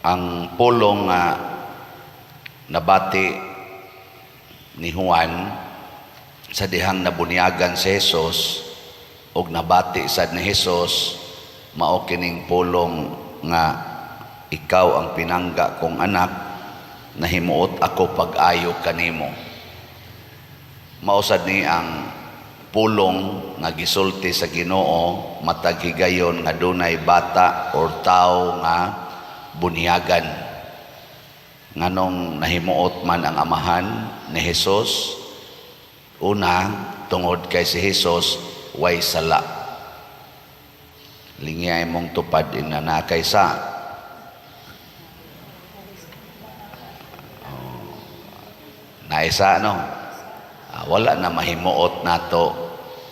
Ang pulong nga nabati ni Juan sa dihang nabunyagan si Jesus ug nabati sad ni Jesus, mao kining pulong nga "Ikaw ang pinangga kong anak, nahimuot ako pag-ayo kanimo." Mao sad ni ang pulong nga gisulti sa Ginoo matag higayon nga dunay bata or tao nga bunyagan. Nganong nahimuot man ang amahan ni Jesus? Una, tungod kay si Jesus way sala. Lingiyay mong tupad ina na kay sa oh, naisa no. Ah, wala na mahimuot nato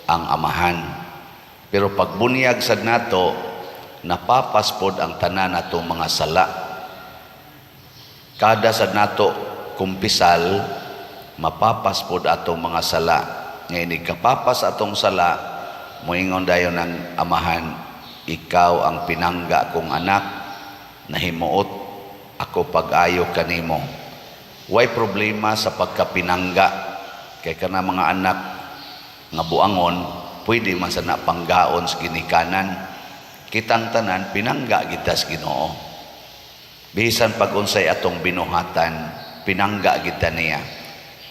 ang amahan. Pero pagbunyag sad nato, napapaspod ang tanan natong mga sala. Kada sad nato kumpisal, mapapaspod atong mga sala. Ngayon, ikapapas atong sala, moingon dayon ang amahan, "Ikaw ang pinangga kong anak, nahimuot ako pag-ayo kanimo." Way problema sa pagkapinangga. Kay kana mga anak nga buangon, pwede man sa na panggaon sa ginikanan. Kitang tanan, pinangga kita sa Ginoo. Bisan pag unsay atong binuhatan, pinangga kita niya.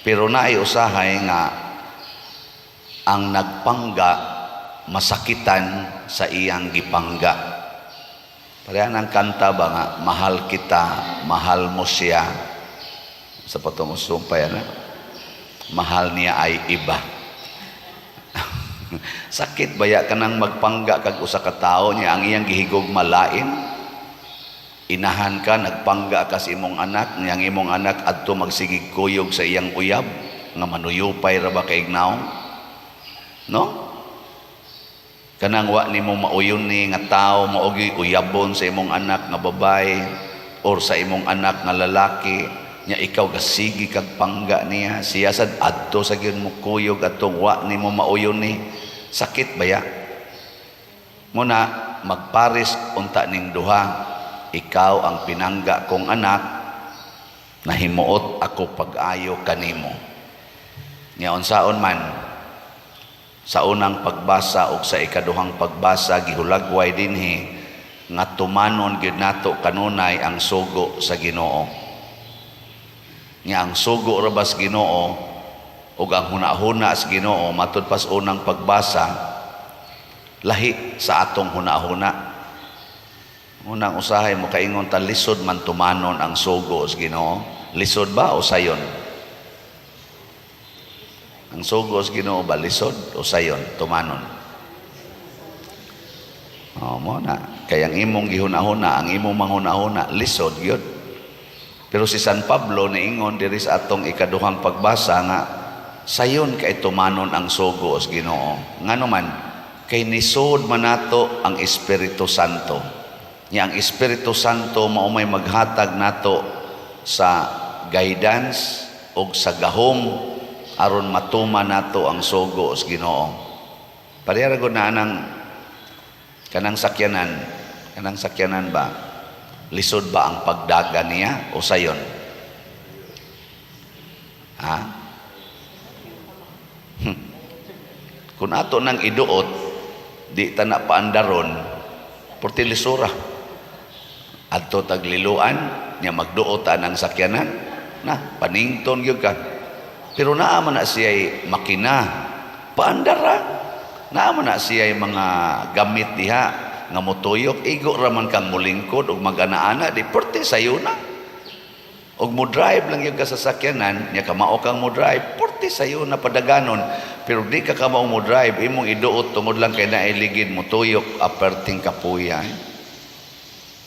Pero naay usahay nga ang nagpangga masakitan sa iyang gipangga. Pareha ng kanta ba nga, "Mahal kita, mahal mo siya." Sa patong sumpay na, mahal niya ay iba. Sakit baya kanang magpangga kag usa ka tawo niya ang iyang gihigugma malain. Inahan ka, nagpangga ka sa imong anak, niyang imong anak adto magsigig kuyog sa iyang uyab nga manuyupay ra ba kay ignaw? No? Kanang wa nimo mauyon ni nga tao mao gyud uyabon sa imong anak nga babae or sa imong anak nga lalaki nya ikaw gasigi kag pangga niya, siya sad adto sa gyud mo kuyog atong wa nimo mauyon ni. Sakit baya. Muna magpares unta ning duha, "Ikaw ang pinangga kong anak, nahimuot ako pag-ayo kanimo." Nya unsaon man, sa unang pagbasa ug sa ikaduhang pagbasa gihulagway dinhi nga tumanon gyud nato kanunay ang sugo sa Ginoo. Nga ang sugo ra ba sa Ginoo ug ang hunahuna sa Ginoo matud pas unang pagbasa lahi sa atong hunahuna. Unang usahay mo kaingon ta, lisod man tumanon ang sugo sa Ginoo. Lisod ba o sayon? Ang sugo sa Ginoo ba, lisod o sayon tumanon? Oh, mo na. Kaya ang imong gihunahuna, ang imong manghunahuna, lisod gyud. Pero si San Pablo niingon diri sa atong ikaduhang pagbasa nga sayon kay tumanon ang sugo sa Ginoo. Ngano man? Kay nisod man nato ang Espiritu Santo. Nya ang Espiritu Santo mao may maghatag nato sa guidance ug sa gahom aron matuman nato ang sugo sa Ginoo. Pareha ra gud na anang kanang sakyanan ba? Lisod ba ang pagdaga niya o sayon? Ha? Kung ato nang iduot, di ta na paandaron, porti lisura. Adto tagliluan, nya magduot ta ng sakyanan, na panington gyud ka. Pero naa man na siya'y makina, paandara. Naa man na siya'y mga gamit diha nga motuyok, igo ra man kang mulingkod ug mag-ana-ana, di porte sayo na. Og mo drive lang yung ka sa sakyanan, nya kamao kang mo drive, porte sayo na padaganon. Pero di ka kamao mo drive, imong iduot tungod lang kay nailigid mo tuyok, aperting kapuya. Eh.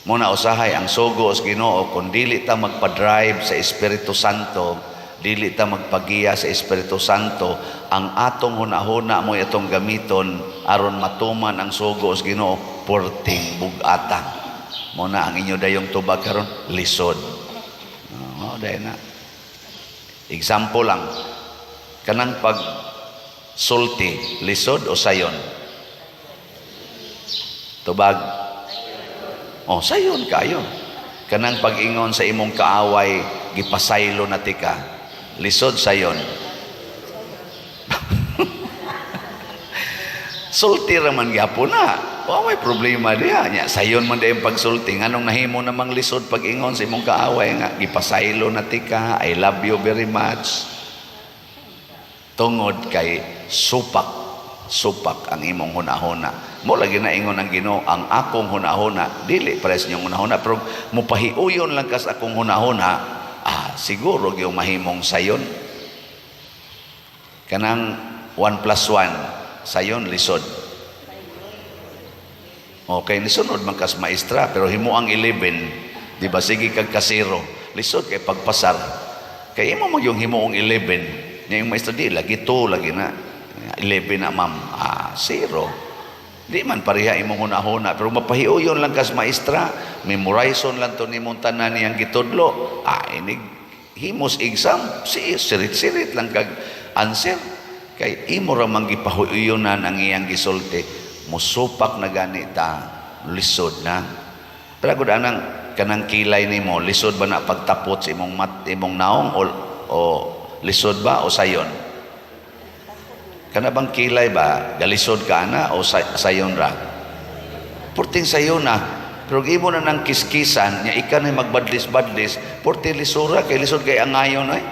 Muna usahay ang sugo sa Ginoo, kung dili ta magpa-drive sa Espiritu Santo, dili ta magpagiya sa Espiritu Santo, ang atong hunahuna mo atong gamiton aron matuman ang sugo sa Ginoo, porting bugata. Muna ang inyo dayong tubag karon, lisod. Oh, dahil na. Example lang, kanang pag sulti, lisod o sayon? Tubag. Oh, sayon kayo. Kanang pag-ingon sa imong kaaway, "Gipasaylo na tika." Lisod, sayon? Sulti ra man gyapon na. Wa may problema diha. Nya sayon man diay pagsulti. Nganong nahimo namang lisod pag-ingon sa imong kaaway nga "Gipasaylo na tika, I love you very much"? Tungod kay supak, supak ang imong hunahuna. Mo lagi na ingon ang Ginoo, "Ang akong hunahuna dili pares inyong hunahuna," pero mupahiuyon lang kas akong hunahuna, siguro gyud mahimong sayon. Kanang 1 plus 1, sayon, lisod? Okay, nisunod man kas maestra, pero himo ang 11, di ba? Sige kag kasero. Lisod kay pagpasar. Kay imo mo yung himuong 11. Nya yung maestra, "Di lagi 2 lagi na. 11 na, ma'am." Ah, zero. Di man pareha imong hunahuna, pero mapahiuyon lang kas maestra, memorizon lang to nimong tanan niyang gitudlo. Ah, inig himos exam, si sirit-sirit lang kag answer. Kay imo ra man gipahiuyonan ang iyang gisulti. Musupak na gani ta, lisod na. Pero gud anang kanang kilay nimo, lisod ba na pagtapot sa imong mat, imong naong o lisod ba o sayon? Kana bang kilay ba, galisod ka ana o sayon ra? Purting sayon na. Pero imo na nang kiskisan, nya ika na magbadlis-badlis, purting lisura, kay lisod kay angayon ay.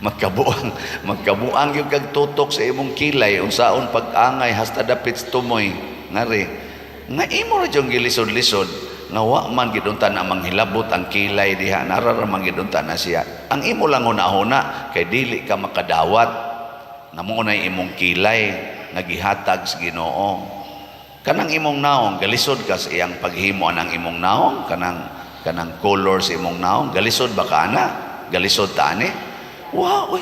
Magkabuang, magkabuang yung kag tutok sa imong kilay, unsaon pag-angay hasta dapit sa tumoy. Ngari, nga imo ra yung gilisod-lisod, nga wa man gid unta na manghilabot ang kilay diha, nara ra man gid unta na siya. Ang imo lang hunahuna kay dili ka makadawat nga mo nay imong kilay nga gihatag sa Ginoo. Kanang imong naong, galisod ka sa iyang paghimo anang imong naong, kanang color sa imong naong, galisod ba ka ana? Galisod ta ani? Wow, uy.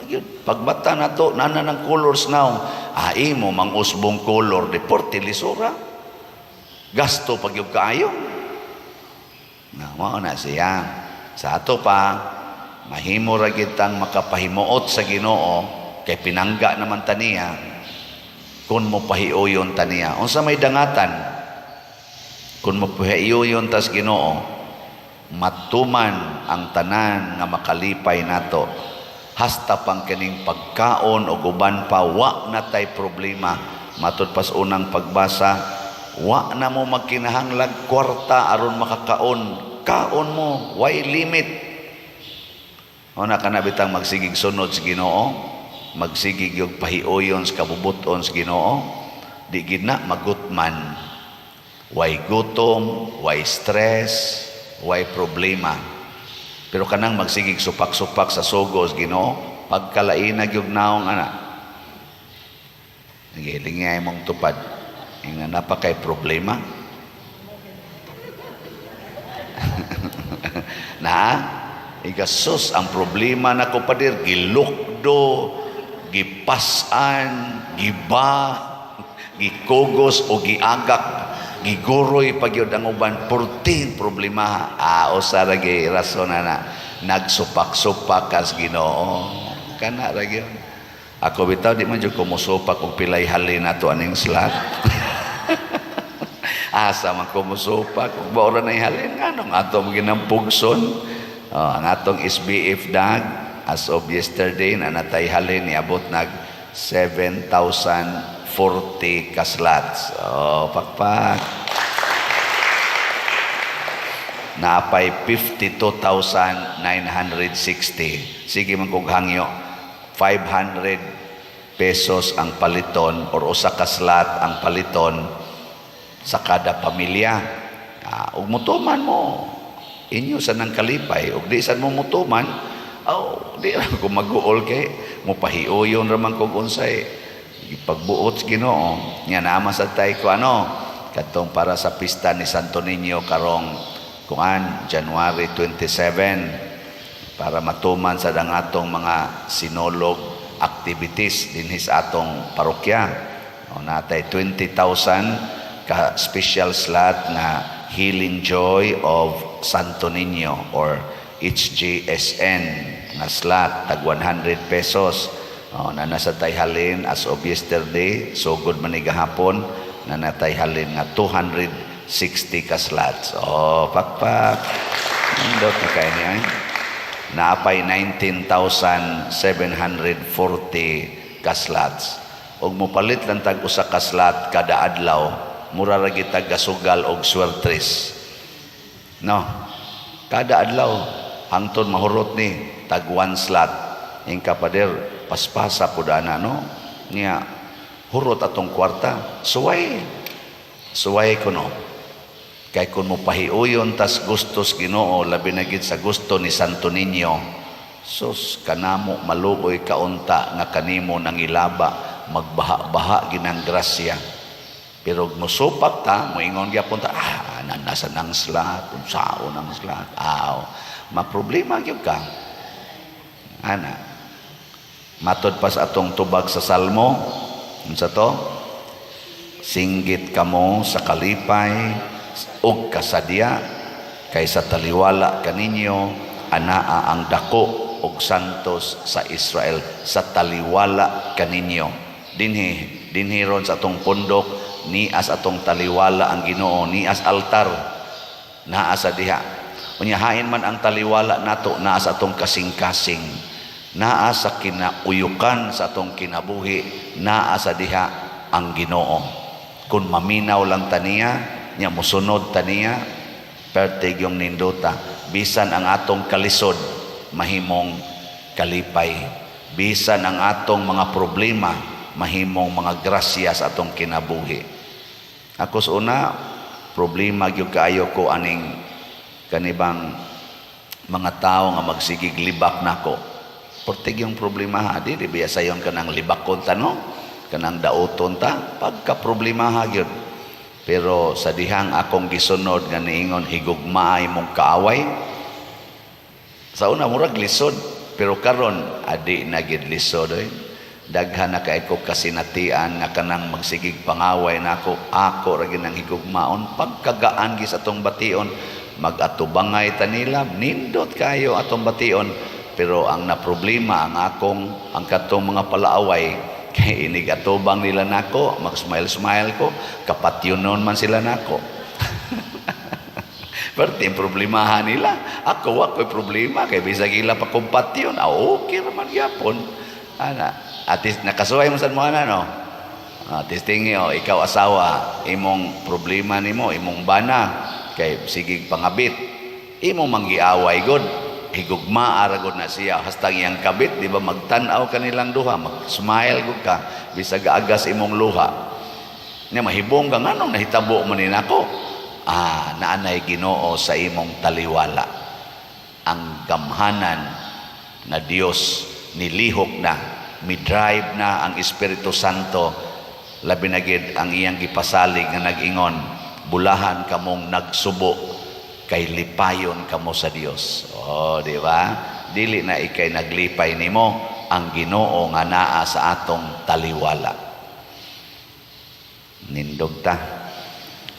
Ayun, pagbata na to, nana ng colors naong. Ah, imo mang usbong color, di porte lisura. Gasto pag yung kaayo. Na, mao na siya. Sa ato pa, mahimo ra kitang makapahimuot sa Ginoo kay pinangga naman taniya kung mo pahiuyon taniya. Unsa may dangatan? Kung mo pahiuyon tas Ginoo, matuman ang tanan nga makalipay nato. Hasta pang kining pagkaon o uban pa, wa na tay problema. Matud pas unang pagbasa, wa na mo magkinahanglag kwarta aron makakaon. Kaon mo, why limit? O na kana bitang magsigig sunod sa Ginoo, magsigig yung pahiuyon sa kabubuton sa Ginoo, di gid na magutman. Way gutom, way stress, way problema. Pero kanang magsigig supak-supak sa sugo sa Ginoo, pagkalaina gyud naong ana. Nagiling mong tupad. Nga napakay problema. Na, igasos ang problema nako, pader, gilukdo, gipasan, giba, gikugos o giagak, giguroy pagyud ang uban, 14 problema. Ah, usa ra gyud rason na nagsupak-supak kas Ginoo. Kana ra gyud. Ako bitaw di man jud ko mosupak og pilay halin nato aning slot. Asa man ko mosupak ug mao ra nay halin, nganong ato mo ginampugson? Oh, ang atong SBF dag as of yesterday na natay halin niabot nag 7,040 ka slots. Oh, pakpak. Naapay 52,960. Sige man kog hangyo, 500 pesos ang paliton or usa ka slot ang paliton sa kada pamilya. Ah, ug mutuman mo, inyo sa nang kalipay. Ug di sad mo mutuman, oh, di ra ko mag-uol kay mopahiuyon ra man kog unsay ipagbuot sa Ginoo. Nya naman sa tay ko ano katong para sa pista ni Santo Niño karong kuan January 27 para matuman sa dang atong mga sinulog activities dinhi sa atong parokya. O, natay 20,000 ka special slot nga Healing Joy of Santo Niño or HJSN nga slot tag 100 pesos. O, na nasa tay halin as of yesterday, sugod man ni gahapon, na natay halin nga 265,000. 60 ka slots. Oh, pakpak. Nindot na kaayo niya, eh. Naapay 19,740 ka slots. Og mopalit lang tag usa ka slot kada adlaw, mura ra gyud tag gasugal og swertres. No. Kada adlaw hangtod mahurot ni tag one slot. Ingka, "Pader, paspasa pud ana, no?" Niya hurot atong kwarta. Suway. Suway kuno. Kay kung mo pahiuyon tas gustos Ginoo, labi na gid sa gusto ni Santo Niño, sus, kanamo maluoy kaunta nga kanimo nangilaba, magbaha-baha ginang grasya. Pero musupak ta, moingon gyapon ta, "Ah, nasa nang slot, unsao nang slot," aw, maproblema gyud ka. Ana. Matod pa sa atong tubag sa Salmo, unsa to? "Singgit kamo sa kalipay ug kasadya kay sa taliwala kaninyo anaa ang dako og santos sa Israel." Sa taliwala kaninyo, dinhi, dinhi ron sa atong pundok, nias atong taliwala ang Ginoo, nias altar, naa sa diha. Unya hain man ang taliwala nato? Naa sa atong kasing-kasing, naa sa kinauyukan sa atong kinabuhi, naa sa diha ang Ginoo. Kung maminaw lang taniya nya musunod taniya, perte yung nindota. Bisan ang atong kalisod mahimong kalipay, bisan ang atong mga problema mahimong mga grasya sa atong kinabuhi. Ako sa una, problema gyud kaayo ko aning kanibang mga tao nga magsigig libak nako. Pertig yung problema ha, di biya sayon kanang libakon ta, no? Kanang dauton ta, pagka problema ha gyud. Pero sa dihang akong gisunod nga niingon, "Higugmaay mong kaaway." Sa una murag lisod, pero karon adi na gid lisod oy. Daghan na kay ko kasinatian nga kanang magsigig pangaway nako, ako ra gyud ang higugmaon. Pagkagaan gi sa atong bation, mag-atubangay ta nila, nindot kayo atong bation. Pero ang naproblema ang akong ang katong mga palaaway kay inig atubang nila nako, mag-smile-smile ko, kapatyonon man sila nako. Pero yung problemahan nila, ako ako'y problema, kay bisag ila pa kumpatyon, ah, okay raman gyapon. Ana, at least nakasuway mo sa mo ana, no? Ah, testingi, oh, ikaw asawa, imong problema nimo, imong bana, kay sigig pangabit, imong manggiaway god, higugmaa ra gud na siya, hastang iyang kabit, di ba magtan-aw kanilang duha, mag-smile gud ka, bisag agas imong luha. Nya mahibong ka, nganong nahitabo man ni nako? Ah, naanay Ginoo sa imong taliwala. Ang gamhanan na Dios nilihok na, mi-drive na ang Espiritu Santo, labi na gid ang iyang gipasalig nga nag-ingon, "Bulahan kamong nagsubo kay lipayon kamo sa Dios." Oh, di ba? Dili na ikay naglipay nimo, ang Ginoo nga naa sa atong taliwala. Nindog ta.